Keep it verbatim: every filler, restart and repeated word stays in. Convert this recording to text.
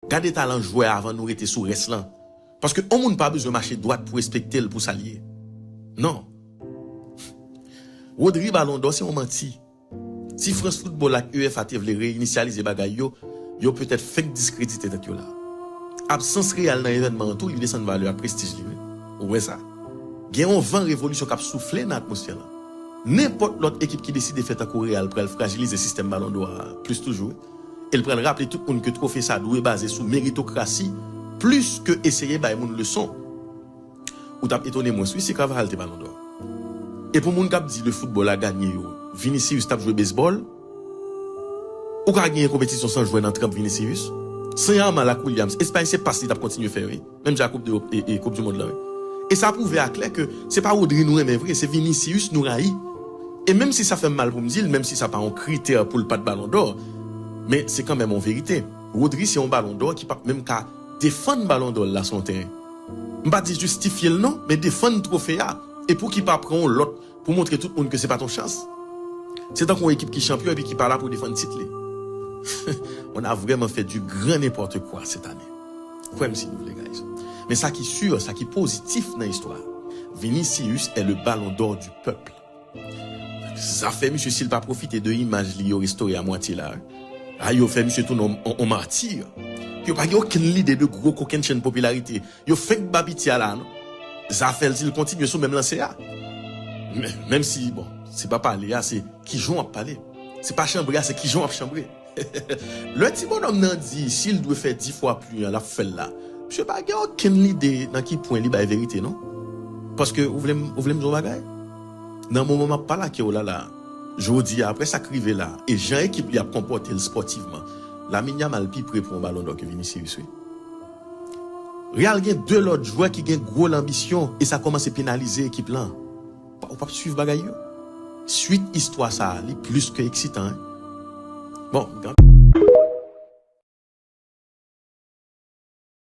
Gade talan jwè a avan nou rete sou rès lan. Paske yon moun pa bezwen mache dwat pou respekte l pou sa l ye. Non. Rodri Balon dò se yon manti. Si France Football ak UEFA te vle reyinisyalize bagay yo, yo petèt fenk diskredite tèt yo la. Absans Real nan evènman an tou, li desann valè ak prestij li, wi. Ou wè sa? Gen yon van revolisyon k ap soufle nan atmosfè lan. Nenpòt lòt ekip ki deside fè tankou Real pral frajilize sistèm Balon dò a plis toujou, wi. E l pral raple tout moun ke twofe sa dwe baze sou meritokrasi plis ke eseye bay moun leson. Ou t ap etone mwen wi si Carvajal te Balon dò. E pou moun k ap di le football a gagné yo, Vinicius t ap jwe baseball, ou ka genyen konpetisyon san jwè nan tranp Vinicius? San Yamal ak Williams, Espay se pas li t ap kontinye fè, wi. Menm jan ak Koup de, e, e, Koup di Mond lan, wi. E sa pwouve aklè ke se pa Rodri nou renmen vre, se Vinicius nou rayi. E menm si sa fè m mal pou m di l, menm si sa pa yon kritè pou l pa t Balon dò, men se kanmenm yon verite. Rodri se yon Balon dò ki p ap menm ka defann Balon dò l la sou yon teren. M pa di jistifye l non, men defann twofe a. E pouki pa pran yon lòt pou montre tout moun ke se pa t yon chans? Se tankou yon ekip ki chanpyon epi ki pa la pou defann tit li. On a vraiment fait du grand n'importe quoi cette année. Kwè m si nou vle, guys. Men sa ki sur, sa ki pozitif nan istwa, Vinicius est le Ballon d'Or du peuple. Zafè misye, si l pa pwofite de imaj li yo restore a mwatye la, a, yo fè misye tounen on, on, on mati. Yo pa gen okenn lide de gwo kokennchenn popilarite. Yo fenk ba piti a la, non. Zafè l, si l kontinye sou menm lanse a. Men, menm si, bon, se pa pale a, se kijan w ap pale. Se pa chanbre a, se kijan w ap chanbre. Lè ti bonòm nan di, si l dwe fè dis fwa pli an, l ap fè l la. Misye pa gen okenn lide nan ki pwen li bay verite, non. Paske, ou vle m, ou vle m di w yon bagay? Nan moman m ap pale ak ou la, la, jodi a, apre sa k rive la, e jan ekip li ap konpòte l spòtivman, Lamine Yamal pi pre pou yon Balon dò ke Vinicius, wi. Real gen de lòt jwè ki gen gwo lanbisyon e sa kòmanse penalize ekip lan. Pa, ou p ap swiv bagay yo? Swit istwa sa a, li plis ke eksitan, wi. Bon,